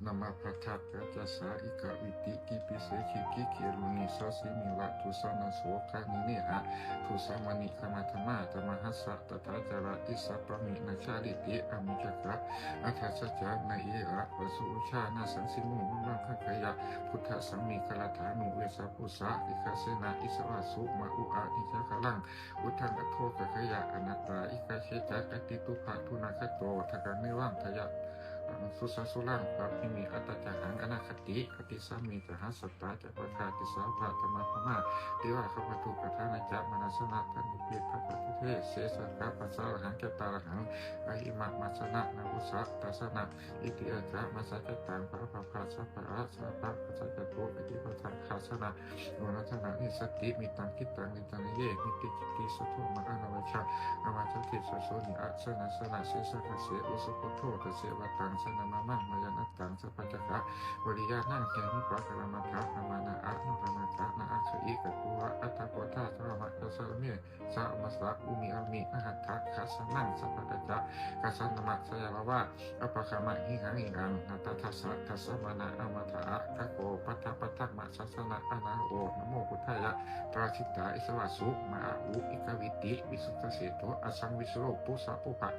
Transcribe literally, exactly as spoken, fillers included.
Namabbhadrakacassa ekavidhi, gibhisekhi gigheruni, sasimiladdusanaso, ghaneneha dussamaṇi, khamattamā ca mahassa, tathācarati sabbamhi. Na cālīti amicakā, atha saccā na erā, vasu ujjhā na saṃsimo, mamaṃ gaggāya buddhasāmikallaṭṭhānuyasapussa, ikasena isavasu, ma u aniyāgaraṃ, uddhaṃ adho gaggāya, anattā ikajjhecca, kati tubbha dunnagato, thaggaṃ nevaṃ dayāraṃ, susassūraṃ brahmimhi, atthaccahaṃ anaggati, atisāmi saha sattā, ca pakkā disā bhaddamāgama, divā kāpatu padhānañca, mārasenā tanupādipe, sese kāpasārahaṃ, ca tārahaṃ ahimā, mārasenā nāvussa, tassana iti ācamassa. Cataṃ pāpā pajāpādā, sabba pajāya tu, itipaṭṭhānagāthā. Uṇṇānandaṃ nissanti, mittaṃ khittaṃ nidannaye, nibbindati saddhamma anavajjā, amāyasi sassūni, asanāsena sesā kāse, ujupakkho taseva taṃ, janaṃ mamaṃ mayannantaṃ, sappācakaṃ viriyaṃ, na hīnā pakkāmattha, na mānā na uddhāmattha, na aggāhi katvāna, atha koṇḍaññamārasaṃ, me sāmasā ummāpuṃ, ahatthaṃ dassanāma sabbakañjā, kañjanamādaye yāva appakkāmaṃ, ihaṃ ihaṃ, na tassa tassa mānā, amāyasi katvāna, kho paṭṭhapaṭṭhāma sāsanaṃ, anāgū namo buddhāya, parājitā isavasu, ma a u ekavidhi, visuddhaseṭṭho asaṃvisuddho, phuṭṭhassa pubbā